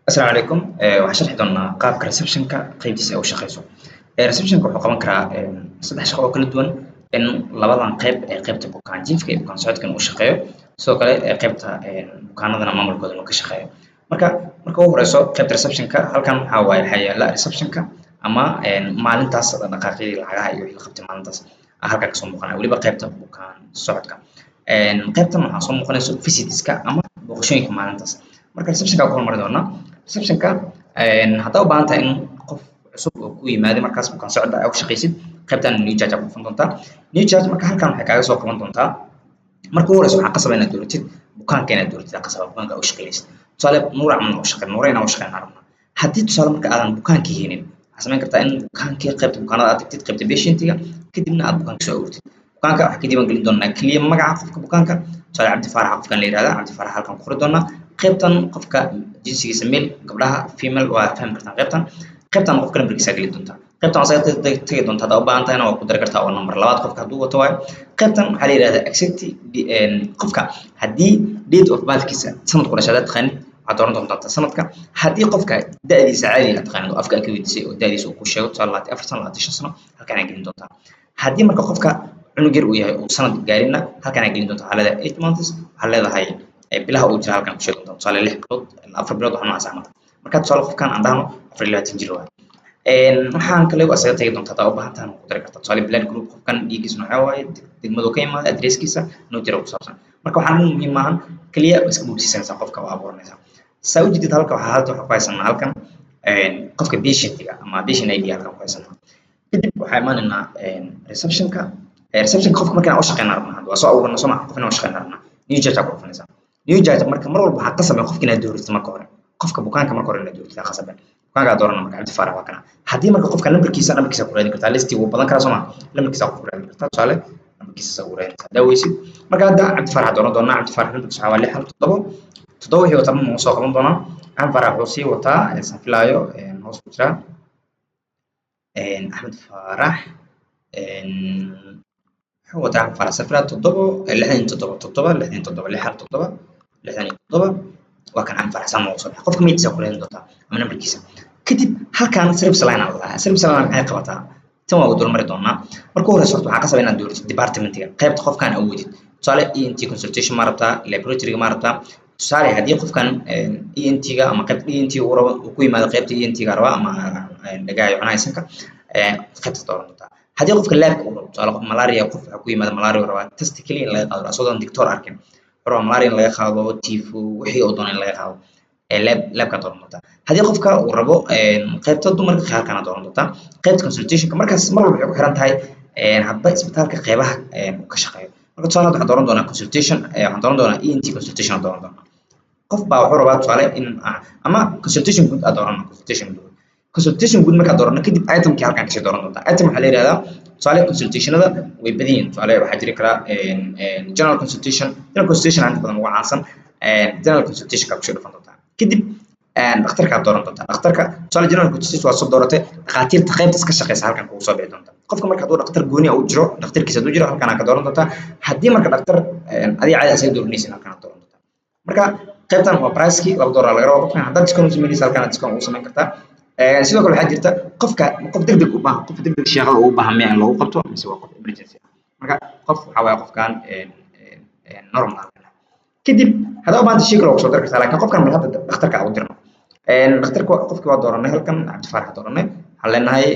Asalaamu calaykum. Waxaan sharxi doonaa qaabka receptionka qaybtiisa ay u shaqeyso. Receptionka wuxuu qaban karaa saddex shaqo oo kala duwan: in labadan qayb ee qaybta bukaan jiifka iyo bukaan socodka inuu shaqeeyo, sidoo kale qaybta bukaanadana maamulkooda inuu ka shaqeeyo. Marka ugu horeyso, qaybta receptionka halkan waxaa waaye, waxaa yaala receptionka ama maalintaas dhaqaaqyadii lacagaha iyo wixii la qabtay maalintaas halkan kasoo muuqanaya. Weliba qaybta bukaan socodka, qaybtan waxaa soo muuqanayso visitska ama booqashooyinka maalintaas. Marka receptionka ku hormari doonaa. Receptionka haddaa u baahan tahay in qof cusub oo ku yimaaday markaas bukaan socda aa u shaqaysid, qaybtan new charge aa ku dhufan doontaa. New charge marka halkan waxay kaaga soo qaban doontaa, marka ugu horeyso waxaa qasaba inaad dooratid bukaanka, inaad dooratid aa qasaba bukaanka aa u shaqaynaysid. Tusaale, Nuur camal u shaqeyn, Nuura inaan u shaqeyn rabnaa. Haddii tusaale marka aadan bukaankii haynin, waxaa samayn kartaa in bukaankii qaybta bukaanada aad tagtid, qaybta patientiga, kadibna aad bukaanka soo aruurtid. Bukaanka waxaa ka diiwaan gelin doonaa keliya magaca qofka bukaanka. Tusaale, Cabdi Faarax qofkan la yihahda, Cabdi Faarax halkan ku qori doonaa. Qaybtan qofka jinsigiisa male, gabdhaha female, waa fahmi kartaan. Qaybtan qofka nambarkiisa geli doontaa. Qaybtan waa tagi doontaa, haddaa u baahan tahayna waa ku dari kartaa oo number labaad qofka hadduu wato waayo. Qaybtan waxaa la yihahdaa exact qofka haddii date of birthkiisa, sanadku dhashay haddaad taqaanid, waxaad dooran doontaa sanadka. Haddii qofka da'diisa caadiga aad taqaanid oo afka aad ka weydiisay oo da'diisa uu ku sheego, tusaale 24 sano, 25 sano, halkan aad gelin doontaa. Haddii marka qofka cunug yar uu yahay uu sanad gaarinna, halkan aad gelin doontaa. Waxaa leedahay 8 months, waxaa leedahay bilaha uu jira halkan ku sheegi doontaa, tusaale 6 bilood, 4 bilood, wax noocaas camal. Marka tusaale qofkan aan dhahno 24 jir waaye. Waxaan kale isaga tagi doontaa, hadaa u baahan tahay ku dari kartaa, tusaale blood group, qofkan dhiiggiisa noocee waaye, degmadu ka imaaday, addresskiisa noo jira ku saabsan. Marka waxaan dhan muhiim maahan, keliya iska boobsiisanaysaa qofka oo abuuranaysaa. Saa u jeedid, halka waxaa halta waxaa ku haysanaa halkan qofka patientiga ama patient ID halkan ku haysanaa. Kadib waxaa imaanaynaa receptionka. Receptionka qofka markaan u shaqeynaa rabnaa, hadda waa soo abuurana soo maa, qof inaan u shaqeynaa rabnaa, new charge aa ku dhufanaysaa. New charge marka mar walba waxaa qasab ah qofka inaad dooratid marka hore, qofka bukaanka marka hore inaad dooratid qasab ah. Bukaanka doorana marka Cabdi Faarax waa kana. Haddii marka qofka nambarkiisa ku raadin kartaa, listi wuu badan karaa soo ma, nambarkiisa qof ku raadin kartaa, tusaale nambarkiisa saa ugu raadin kartaa haddaa weysid. Marka hadda Cabdi Faarax dooran doonaa. Cabdi Faarax nambarkiisa waxaa waa 61777, wixii wata dhan wuu soo qaban doonaa. Axmed Faarax wuxuu sii wataa, saan filaayo, hoos ku jiraa. Axmed Faarax wuxuu wataa, Axmed Faarax safira 767 7 67 617 67. Waa kan Axmed Faarax, saan noogu soo baxay. Qofka magaciisa ku raadin doontaa ama nambarkiisa. Kadib halkan service line aa lahaa. Service line maxay qabataa? Tan waa dulmari doonaa. Marka horeysa horta waxaa qasaba inaad dooratid departmentiga, qaybta qofkan awoodid. Tusaale ENT consultation ma rabtaa, laboratoryga ma rabtaa? Tusaale haddii qofkan ENT-ga ama qaybta ENT uu rabo, uu ku yimaado qaybta ENT-ga raba ama dhagaha iyo cunaha sanka, qaybta dooran doontaa. Haddii qofka labka uu rabo, tusaale qof malaria, qof waxaa ku yimaada malaria uu rabaa, test keliya in laga qaado asagoon doctor arkin, wuxuu rabaa malaria in laga qaado, tifo, wixii uu doono in laga qaado, labka dooran doontaa. Haddii qofka uu rabo qaybta dumarka, halkana dooran doontaa qaybta consultationka. Markaas mar walba waxay ku xiran tahay hadba isbitaalka qeybaha uu ka shaqeeyo. Marka tusaale hadda waxaan dooran doonaa consultation, waxaan dooran doonaa ENT consultation aan dooran doonaa. Qof baa wuxuu rabaa tusaale in ama consultation guud aad doorano. Consultation guud, consultation guud markaad doorano kadib, itemkii halkan kasii dooran doontaa. Item waxaa la yihahdaa, tusaale consultationada way badan yihiin. Tusaale waxaa jiri karaa general consultation. General consultation inta badan ugu caansan. General consultation kaa kusii dhufan doontaa. Kadib dhakhtarkaad dooran doontaa. Dhakhtarka, tusaale general consultation waa soo dooratay, dhakhaatiirta qaybtaas ka shaqeysa halkan kugu soo bixi doonta. Qofka marka hadduu dhakhtar gooni ah u jiro, dhakhtarkiisa hadduu jiro, halkan aa ka dooran doontaa. Haddii marka dhakhtar adiga caadi asaga dooranaysin, halkan aad dooran doontaa. Marka qaybtan waa pricekii, $2 laga rabaa qofkan. Haddaad discount u samaynaysa, halkan aad discount ugu samayn kartaa. Sidoo kale waxaa jirta qofka qof degdeg u baahan, qof degdeg shaqada ugu baahan miya in loogu qabto mise waa qof emergency ah? Marka qof waxaa waaye qofkan normal. Kadib haddaa u baahanta shay kale waa kusoo dari kartaa, laakiin qofkan bal hadda dhakhtarka aan u dirno. Dhakhtarka qofkii waa dooranay, halkan Cabdi Faarax dooranay. Waxaan leenahay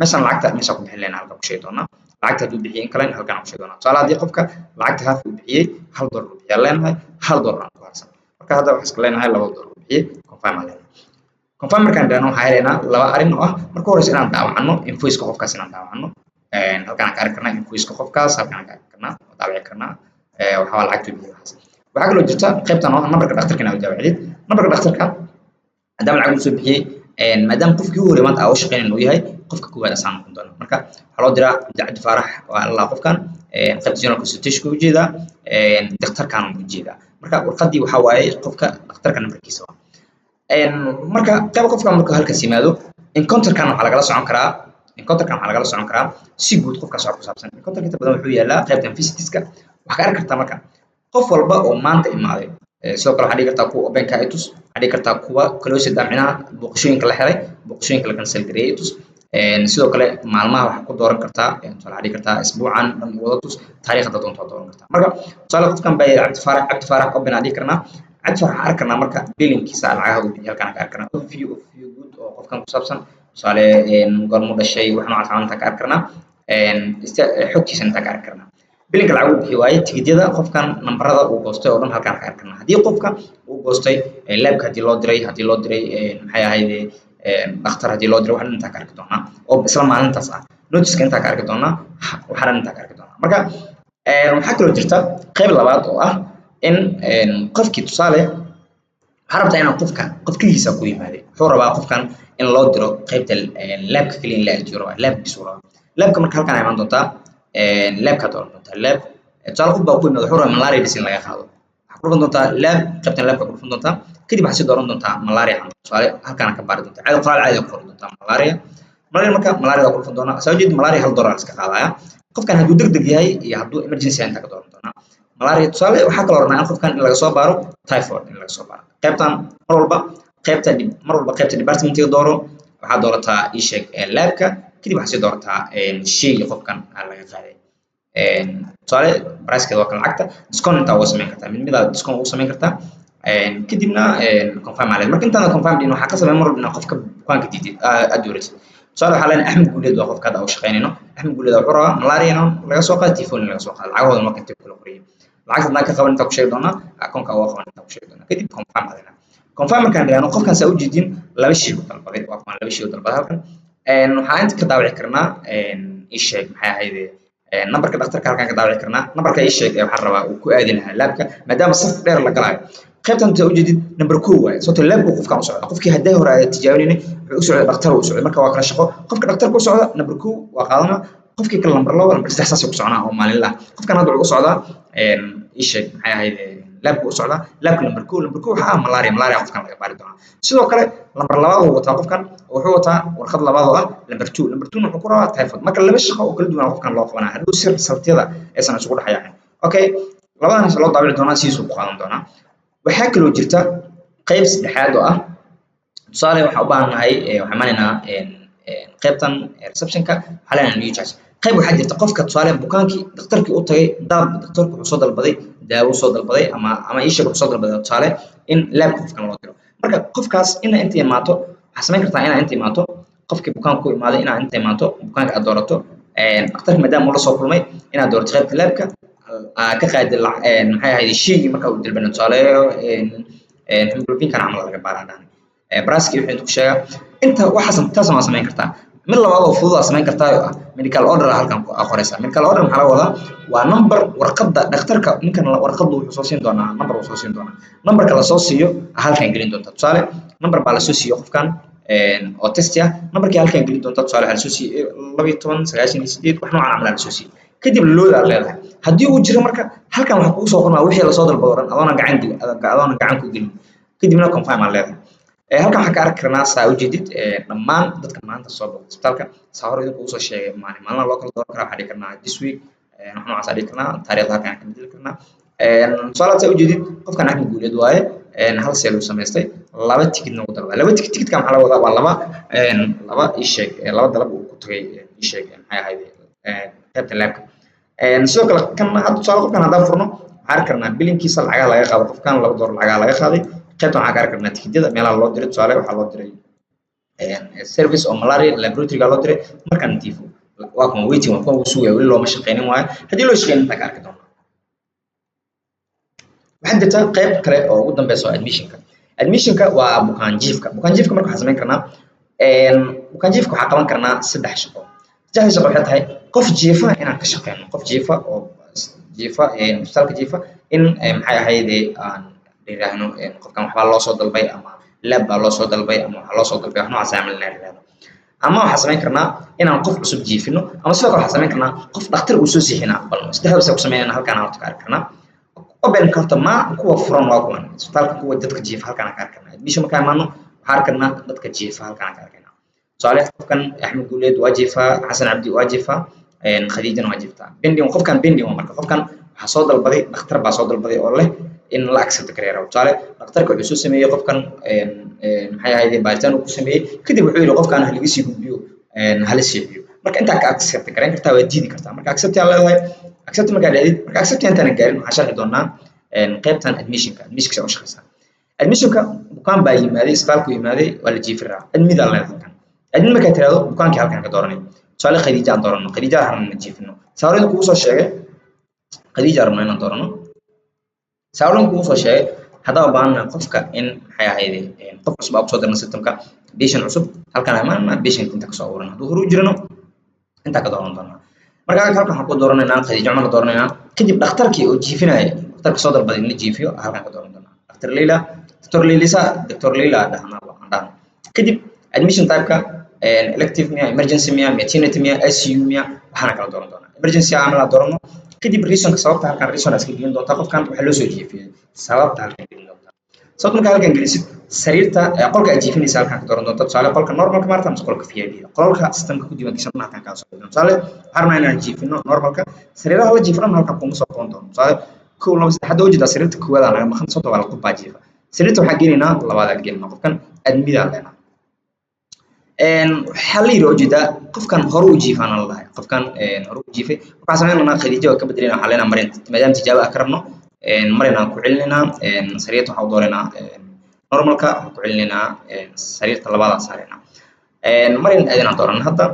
meeshan lacagta meesha ku bixin leenahay, halkan ku sheegi doonaa lacagta hadduu bixiyey in kalen, halkan aan ku sheegi doonaa. Tusaale haddii qofka lacagta half uu bixiyey, $1 uu bixiyay leenahay, $1 aan ku harsan. Marka hadda waxaan iska leenahay $2 uu bixiyey, confirm aan leenahay. Confirm markaan dhahno, waxaan helaynaa laba arrin oo ah: marka horeysa inaan daawacano invoice-ka qofkaas, inaan daawacano halkaan aan ka arki karnaa invoice-ka qofkaas, halkaan aan ka arki karnaa oo daawici karnaa waxaa waa lacagtuu bixiyey waxaas. Waxaa kaloo jirta qaybtan oo ah nambarka dhakhtarka inaad daawacdid. Nambarka dhakhtarka maadaama lacag uu soo bixiyey, maadaama qofkii ugu horreeyay maanta aa u shaqeynayn uu yahay, qofka koowaad asaan noqon doona. Marka waxaa loo diraa Cabdi Faarax, waa allah qofkan qaybta general consultation ujeedaa, dhakhtarkan ujeedaa. Marka warqadii waxaa waaye qofka dhakhtarka nambarkiisa waa. Marka qayb qofka markuu halkaas yimaado, encounterkan waxaa lagala socon karaa, encounterkan waxaa lagala socon karaa si guud qofkaas wax ku saabsan. Encounterka inta badan wuxuu yaalaa qaybtan visitska. Waxaa ka arki kartaa marka qof walba oo maanta imaaday. Sidoo kale waxaa dhigi kartaa kuwa openka i tus, waxaa dhigi kartaa kuwa closed ah, micnaha booqashooyinka la xiray, booqashooyinka la cancel gareeyay i tus. Sidoo kale maalmaha waxaa ku dooran kartaa, tusaale waxaa dhigi kartaa isbuucan dhan wada tus, taariikhda doonto waa dooran kartaa. Marka tusaale qofkan baa yidhi Cabdi Faarax, Cabdi Faarax open aan dhihi karnaa. Cabdi Faarax waxaan arki karnaa marka billingkiisa, lacagaha uu bixiyo halkaan ka arki karnaa. Overview guud oo qofkan ku saabsan, tusaale goormuu dhashay, wax noocaas camal intaan ka arki karnaa, xogtiisa intaan ka arki karnaa. Billingka lacag uu bixiyo waaye. Tigidyada qofkan, nambarada uu goostay oo dhan halkaan ka arki karnaa. Haddii qofka uu goostay labka, haddii loo diray maxay ahayd, dhakhtar haddii loo diray, wax dhan intaan ka arki doonaa oo isla maalintaas ah. Notiska intaan ka arki doonaa, waxa dhan intaan ka arki doonaa. Marka waxaa kaloo jirta qayb labaad oo ah in qofkii, tusaale waxaa rabtaa inaan qofka, qof keligiisa ku yimaaday, wuxuu rabaa qofkan in loo diro qaybta labka keliya, in la ajiyo rabaa, labkiisu rabaa labka. Marka halkan imaan doontaa, labkaa dooran doontaa. Lab tusaale qof baa ku yimaada, wuxuu rabaa malaria bas in laga qaado. Waxaa ku dhufan doontaa lab, qaybtan labka ku dhufan doontaa. Kadib waxaa sii dooran doontaa malaria camal. Tusaale halkaana ka baari doontaa, caadi qoraal caadi ku qori doontaa malaria. Malaria, marka malaria ku dhufan doonaa. Soo jeed, malaria $1 iska qaadaya. Qofkan hadduu degdeg yahay iyo hadduu emergency yahay intaa ka dooran doonaa malaria. Tusaale waxaa kaloo rabnaa in qofkan in laga soo baaro typhoid, in laga soo baaro. Qaybtan mar walba qaybta, mar walba qaybta departmentiga dooro. Waxaad doorataa ii sheeg labka, kadib waxaad sii doorataa sheyga qofkan laga qaaday. Tusaale pricekeeda waa kan, lacagta discount intaa uga samayn kartaa, mid midaa discount ugu samayn kartaa. Kadibna confirm aa leedahay. Marka intaada confirm dhihin, waxaa ka samey mar walba inaad qofka bukaanka diidid aad dooratid. Tusaale waxaa leenahay Axmed Guuleed waa qofka hadda u shaqaynayno. Axmed Guuleed wuxuu rabaa malaria in laga soo qaado, typhoid in laga soo qaado. Lacagahooda marka intay kula qoriyeen, lacagta haddaan ka qaban intaa ku sheegi doonaa, akoonka uga qaban intaa ku sheegi doonaa. Kadib confirm aa leenahay. Confirm markaan dhahno, qofkan saa ujeedin laba shay u dalbaday, waa kuwan laba shay u dalbaday. Halkan waxaan inta ka daawici karnaa ii sheeg maxay ahayde, nambarka dhakhtarka halkan ka daawici karnaa. Nambarka ii sheeg ee waxaan rabaa uu ku aadi lahaa labka, maadaama saf dheer la galaayo. Qaybtan inta ujeedid number 2 waaye, sababtoo labka qofkan u socda. Qofkii haddii hore aad tijaabinayna wuxuu u socday dhakhtar u socday. Marka waa kala shaqo. Qofka dhakhtarka u socda number 2 waa qaadanaa, qofkii kale number 2, number 3, saasay ku soconaa oo maalinlaha. Qofkan hadda wuxuu u socdaa ii sheeg maxay ahayd, labka u socdaa, labka number 1. Number 1 waxaa ah malaria. Malaria qofkan laga baari doonaa. Sidoo kale number labaad uu wataa qofkan, wuxuu wataa warqad labaad oo ah number 2. Number 2 wuxuu ku rabaa typhoid. Marka laba shaqo oo kala duwan qofkan loo qabanaa hadduu si resultyada aysan isugu dhex yaacin. Okay, labadanas loo daabici doonaa, sidiisuu ku qaadan doonaa. Waxaa kaloo jirta qayb saddexaad oo ah, tusaale waxaan u baahannahay, waxaan imaanaynaa qaybtan receptionka, waxaa leenahay new charge. Qayb waxaa jirta qofka, tusaale bukaankii dhakhtarkii u tagay daab, dhakhtarku wuxuu soo dalbaday daawo soo dalbaday ama ii sheeg wuxuu soo dalbaday, tusaale in labka qofkan loo diro. Marka qofkaas ina inta imaato, waxaa samayn kartaa inaa inta imaato, qofkii bukaanka ku imaaday inaa inta imaato, bukaanka aad doorato dhakhtarka maadaama uu la soo kulmay, inaad doorato qaybta labka, ka qaadi maxay ahayd shaygii marka uu dalbana. Tusaale hemoglobinkan camal laga baaraa dhahnay, pricekii wuxuu inta ku sheegaa inta waxaas. Taasna waa samayn kartaa. Mid labaad oo fudud aa samayn kartaa oo ah medical order. Halkan ku qoraysaa medical order. Maxaa laga wadaa? Waa number warqadda dhakhtarka. Ninkan warqaddu wuxuu soo siin doonaa number, uu soo siin doonaa numberka la soo siiyo, halkan gelin doontaa. Tusaale number baa la soo siiyo qofkan oo test ah, numberkii halkan gelin doontaa. Tusaale waxaa lasoo siiyey 1298, wax noocan camal aa lasoo siiyey. Kadib load aad leedahay haddii uu jiro. Marka halkan waxaa kugu soo qormaa wixii lasoo dalbado dhan adoona gacan ku gelin. Kadibna confirm aad leedahay. Halkan waxaan ka arki karnaa, saa ujeedid, dhammaan dadka maanta soo booqday isbitaalka. Saa hore idinku soo sheegay, maalin maalin loo kala dooran karaa. Waxaa dhihi karnaa this week, wax noocaas dhihi karnaa. Taariikhda halkan ka bedeli karnaa. Tusaale saa ujeedid, qofkan Axmed Guuleed waaye, hal sale uu samaystay, laba tikidna uu dalbaday. Laba tikid, tikidka maxaa laga wadaa? Waa laba ii sheeg laba dalab uu ku tagay ii sheeg maxay ahayd, qaybta labka. Sidoo kale kan hadda, tusaale qofkan haddaan furno, waxaan arki karnaa billingkiisa, lacagaha laga qaado qofkan, $2 lacagaha laga qaaday. Qaybtan waxaan ka arki karnaa tikidyada meelaha loo diray. Tusaale waxaa loo diray service oo malaria laboratoryga loo diray, markaan tifo waa kuma waiting, waa kuwa uu sugaya, weli looma shaqeynin waayo. Haddii loo shaqeynin intaan ka arki doonaa. Waxaa jirta qayb kale oo ugu dambeysa oo admissionka. Admissionka waa bukaan jiifka. Bukaan jiifka marka waxaan samayn karnaa, bukaan jiifka waxaa qaban karnaa saddex shaqo. Saddexda shaqo waxay tahay qof jiifa inaan ka shaqeyno, qof jiifa oo jiifa isbitaalka jiifa, in maxay ahayde aan yidhaahno qofkan waxbaa loo soo dalbay ama lab baa loo soo dalbay ama waxaa loo soo dalbay wax noocaas camal inaan yidhaahno. Ama waxaan samayn karnaa inaan qof cusub jiifino, ama sidoo kale waxaan samayn karnaa qof dhakhtar uu soo seexina aqbalno. Saddexdaba say ku sameynayna halkaan horta ka arki karnaa. Openka horta ma kuwa furan waa kuwan isbitaalka, kuwa dadka jiifa halkaan ka arki karnaa. Admission markaan imaano, waxaan arki karnaa dadka jiifa halkaan ka arkaynaa. Tusaale qofkan Axmed Guuleed waa jiifaa, Xasan Cabdi waa jiifaa, Khadiijana waa jiiftaa. Pending, qofkan pending waa. Marka qofkan waxaa Waxaa soo dalbaday dhakhtar baa soo dalbaday oo leh in la accept gareeyo rabo. Tusaale, dhakhtarka wuxuu soo sameeyey qofkan, maxay ahayd, baaritaan uu ku sameeyey. Kadib wuxuu yidhi qofkan ha laga sii gudbiyo, hala seexiyo. Marka intaa ka accept gareyn kartaa, waa diidi kartaa. Marka accept aa leedahay. Accept markaa dhahdid, marka accept intaan gaarin, waxaan sharxi doonaa qaybtan admissionka. Admissionka u shaqeysaa, admissionka bukaan baa yimaaday, isbitaalku yimaaday, waa la jiifi rabaa. Admit aa leedahay halkan. Admit markaa tirahdo, bukaankii halkan ka dooranay. Tusaale, Khadiija aan doorano. Khadiija rabna jiifino. Sawirada kugu soo sheegay, Khadiija rabno inaan doorano. Sawirada kugu soo sheegay, haddaba baahana qofka in, maxay ahayd, qof cusub aa kusoo dirna systemka, patient cusub halkan imaanana, patient inta kasoo abuurana. Hadduu hore u jirano, intaa ka dooran doonaa. Marka halkan waxaan ku dooranaynaa Khadiija Cumar dooranaynaa. Kadib dhakhtarkii oo jiifinaya, dhakhtarka soo dalbaday in la jiifiyo, halkan ka dooran doonaa, Dr. Leila, Dr. Leilisa, Dr. Leila dhahna aan dhahno. Kadib admission type-ka, elective miya, emergency miya, maternity miya, ICU miya, waxaana kala dooran doonaa. Emergency camal aan doorano. Kadib reasonka, sababta, halkan reason iska gelin doontaa. Qofkan waxaa loo soo jiifiyey, sababta halkan gelin doontaa. Sababta markaa halkan gelisid, sariirta, qolka aad jiifinaysa halkan ka dooran doonta. Tusaale, qolka normalka maarta mise qolka VIP? Qolka systemka ku diiwaangashan halkan kaa soo. Tusaale, waxaan rabnaa inaan jiifino normalka. Sariiraha la jiifino halkan kuma soo qaban doono. Tusaale, kow, laba, saddex. Hadda ujeedaa sariirta koowaad aa naga maqan, 30 waa la qof baa jiifa. Sariirta waxaan geenaynaa labaad aan geenaynaa. Qofkan admit aan leenahay. Waxaa la yidhi, ujeedaa, qofkan hore u jiifaan la lahay, qofkan hore u jiifay. Waxaan sameynaynaa, Khadiija waa ka bedelayna. Waxaan leenahay marin, maadaama tijaabo ah ka rabno, marin aan ku celinaynaa. Sariirta waxaan u dooraynaa normalka, waxaan ku celinaynaa sariirta labaad aan saaraynaa. Marin aadan aan dooranaa hadda.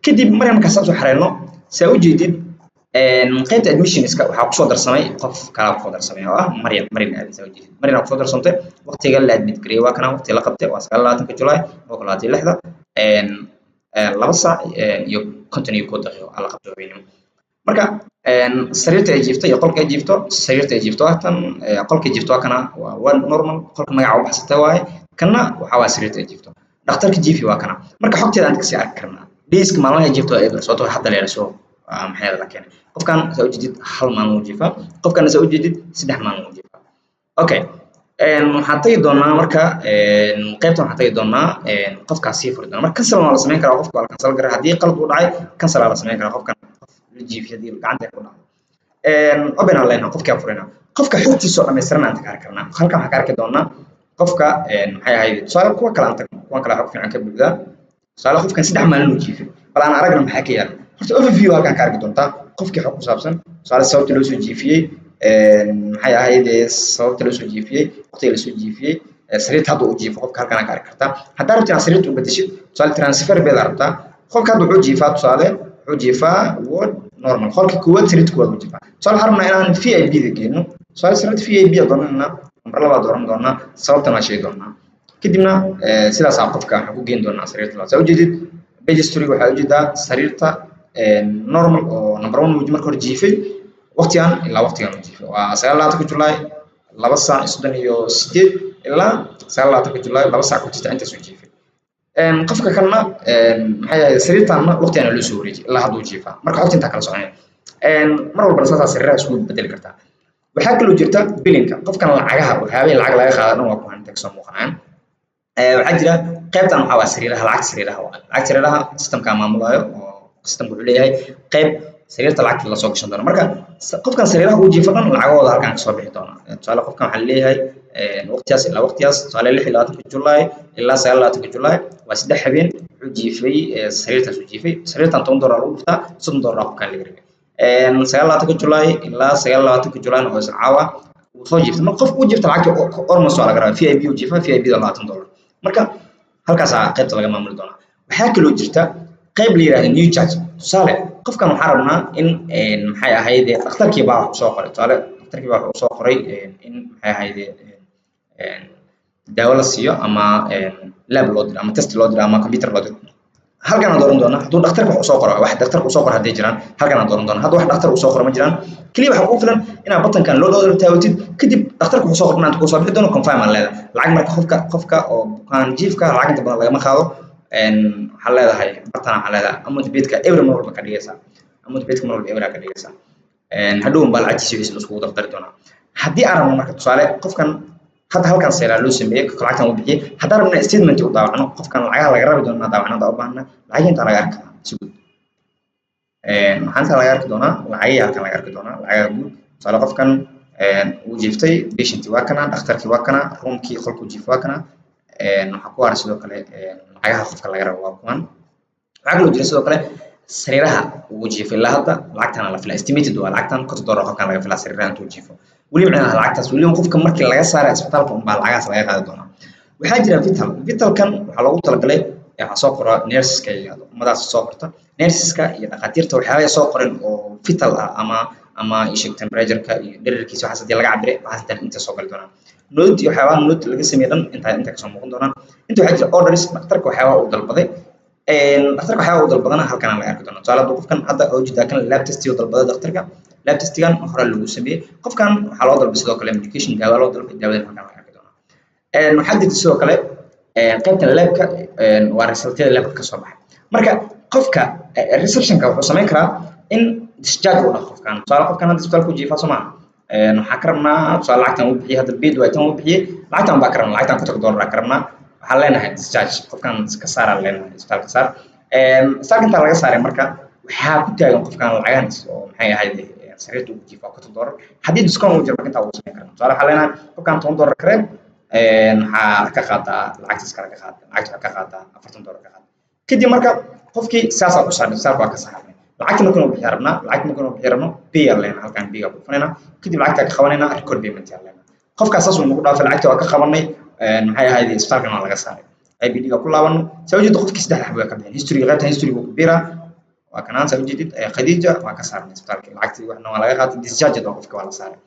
Kadib marin markaa saas u xareyno, saa ujeedid, qaybta admissionska waxaa kusoo darsamay qof kalaa kusoo darsamay oo ah Maryam, Maryam Aadan. Saa ujeedid, Maryam aa kusoo darsantay. Waqtiga la admit gareeyay waa kana. Waqtiga la qabtay waa 29-ka July 2026, 2 saac iyo 51 daqiiqo aa la qabtay habeenimo. Marka sariirta ay jiifto iyo qolka ay jiifto, sariirta ay jiifto waa tan, qolka ay jiifto waa kana, waa one normal, qolka magaca u baxsatay waaye. Kana waxaa waa sariirta ay jiifto, dhakhtarka jiifi waa kana. Marka xogteeda aan kasii arki karnaa. Dayska, maalmaha ay jiifto waa eber, sababtoo hadda leela soo, maxay la keenay. Qofkan saa ujeedid hal maalin uu jiifaa, qofkan saa ujeedid 3 maalin uu jiifaa. Okay, waxaan tagi doonaa marka qaybtan, waxaan tagi doonaa qofkaas sii furi doona. Marka cancel waa la samayn karaa, qofka waa la cancel karaa. Haddii qalad uu dhacay, cancel aa la samayn karaa. Qofkan qof la jiifiyo haddii gacanta ay ku dhacdo, open aan leenahay, qofkii aan furinaa. Qofka xogtiisa oo dhammaystiran aan ka arki karnaa halkan. Waxaan ka arki doonaa qofka, maxay ahayd, tusaale kuwa kale aan tagno, kuwan kale xog fiican ka buuxdaa. Tusaale, qofkan 3 maalin uu jiifay, bal aan aragna maxaa ka yaala. Horta overview halkan ka arki doontaa qofkii xog ku saabsan. Tusaale, sababta loo soo jiifiyey, maxay ahayd, sababta loo soo jiifiyey, waqtiga lasoo jiifiyey, sariirta hadda uu jiifo qofka halkan ka arki kartaa. Haddaa rabtid inaad sariirta u bedeshid, tusaale transfer bed aa rabtaa. Qofka hadda wuxuu jiifaa, tusaale, wuxuu jiifaa ward normal, qolka koowaad, sariirta koowaad uu jiifaa. Tusaale, waxaan rabnaa inaan VIP da geyno. Tusaale, sariirta VIP aa dooranayna, number labaa dooran doonaa, sababtan waa sheegi doonaa. Kadibna sidaasaa qofka waxaan ku geyn doonaa sariirta labaad. Saa ujeedid, bed history waxaa ujeedaa sariirta normal oo number one uu marka hore jiifay, waqtigan ilaa waqtigan uu jiifay waa 29-ka July 2 saac 38 ilaa 29-ka July 2 saac ku jirta, intaas uu jiifay. Qofka kalena, maxay ahayd, sariirtanna waqtigan loo soo wareejiyay, ilaa hadda uu jiifaa. Marka xogta intaa kala soconaya, mar walbana saasaa sariiraha isku bedeli kartaa. Waxaa kaloo jirta billingka qofkan, lacagaha, waxyaabihii lacag laga qaada dhan waa kuwan inta kasoo muuqanayaan. Waxaa jira qaybtan, waxaa waa sariiraha, lacagta sariiraha waa lacagta sariiraha systemka maamulayo, oo systemka wuxuu leeyahay qayb sariirta lacagta lasoo gashan doono. Marka qofkan sariiraha uu jiifo dhan lacagahooda halkan kasoo bixi doona. Tusaale, qofkan waxaa leeyahay waqtigaas ilaa waqtigaas, tusaale 26-ka July ilaa 29-ka July waa 3 habeen wuxuu jiifay sariirtaas uu jiifay. Sariirtan $10 lagu dhuftaa, $30 qofkan laga rabay. 29-ka July ilaa 29-ka July oo isla caawa wuu soo jiiftay. Marka qofku uu jiifta, lacagta almost waa laga rabaa. VIP uu jiifaa, VIP da $20. Marka halkaasaa qaybta laga maamuli doonaa. Waxaa kaloo jirta qayb la yidhahdo new charge. Tusaale, qofkan waxaan rabnaa in, maxay ahayd, dhakhtarkii baa wax soo qoray. Tusaale, dhakhtarkii baa wax soo qoray in, maxay ahayd, daawo la siiyo ama lab loo diro ama test loo diro ama computer loo diro. Halkan aan dooran doonaa. Hadduu dhakhtarka wax usoo qoro, wax dhakhtarka usoo qoro hadday jiraan, halkan aan dooran doonaa. Hadda wax dhakhtar usoo qoro ma jiraan. Keliya waxaa kugu filan inaad buttonkan loo order taabatid. Kadib dhakhtarka wuxuu soo qoro inaad kuu soo bixi doono, confirm aan leedahay. Lacag marka qofka oo bukaan jiifka lacag inta badan lagama qaado. Waxaa leedahay bartan, waxaa leedahay amount paidka eber mar walba ka dhigaysaa, amount paidka mar walba eber ka dhigaysaa. Hadhow baa lacagtiisa wixiisa la iskugu dardari doonaa. Haddii aan rabno marka, tusaale, qofkan hadda halkan seelaa loo sameeyey, lacagtan uu bixiyey, haddaan rabno statement u daawacno, qofkan lacagaha laga rabi doono daawacno hadda u baahna, lacagihii intaa laga arki karaa si guud. Maxaa intaa laga arki doonaa? Lacagihii halkan laga arki doonaa, lacagaha guud. Tusaale, qofkan wuu jiiftay, patient waa kana, dhakhtarkii waa kana, roomkii, qolkuu jiif waa kana. Waxaa ku haray sidoo kale lacagaha qofka laga rabo waa kuwan. Waxaa kaloo jira sidoo kale sariiraha uu jiifay ilaa hadda lacagtana la filaa, estimated waa lacagtan, $50 qofkan laga filaa sariiraha intuu jiifo. Weli macnaha lacagtaas weli qofka markii laga saaray isbitaalka unbaa lacagahaas laga qaadi doonaa. Waxaa jira vital. Vitalkan waxaa loogu talagalay, waxaa soo qora nurseska iyo ummadaas soo qorta, nurseska iyo dhakhaatiirta, waxyaabaha soo qoran oo vital ah ama isheg temperatureka iyo dhererkiisa, waxaas hadii laga cabiray, waxaas inta inta soo gali doonaan. Note iyo waxyaabaha note laga sameeyay dhan inta kasoo muuqan doonaan. Inta waxaa jira orders, dhakhtarka waxyaabaha uu dalbaday. Dhakhtarka waxyaabaha uu dalbadana halkan laga arki doonaa. Tusaale, hadduu qofkan hadda oo jeedaa kan lab test uu dalbaday dhakhtarka, lab testigan hore lagu sameeyey. Qofkan waxaa loo dalbay sidoo kale medication, daawa loo dalbay, daawadan halkan laga arki doonaa. Waxaa jirta sidoo kale qaybtan labka, waa resultyada labka kasoo baxay. Marka qofka receptionka wuxuu samayn karaa in discharge uu dhaho qofkan. Tusaale, qofkan hadda isbitaalka ku jiifaa, soo maaha? Waxaa ka rabnaa, tusaale, lacagtan uu bixiyey hadda, paid waa tan uu bixiyey, lacagtan baa ka rabnaa, lacagtan $50 ka rabnaa. Waxaan leenahay discharge, qofkan ka saaraa leenahay, isbitaalka saar. Isbitaalka intaan laga saaray, marka waxaa ku taagan qofkan lacagahan oo maxay ahayd sariirta ugu jiifa $50. Haddii discount uu jiro, marka intaa uu samayn karna. Tusaale, waxaa leenahay qofkan $10 kareen, waxaa ka qaadaa lacagtaas kale, ka qaada lacagta, waxaa ka qaadaa $40 ka qaada. Kadib marka qofkii saasaa ku saarnay, isbitaalka waa ka saarnay. Lacagta markaan bixiya rabnaa, lacagta markaan bixiya rabno, pay aan leenahay, halkaan pay ku dhufanayna, kadib lacagta ka qabanayna, record payment aan leenahay. Qofkaas saas uu nagu dhaafay, lacagta waa ka qabanay, maxay ahayd, isbitaalkan waa laga saaray. IPD ga ku laabano, saa ujeedid qofkii saddex xabo ka bixin history, qaybta history ku biira waa kanaan. Saa ujeedid, Khadiija waa ka saarnay isbitaalka, lacagtii waxna waa laga qaatay, discharge waa qofka waa la saaray.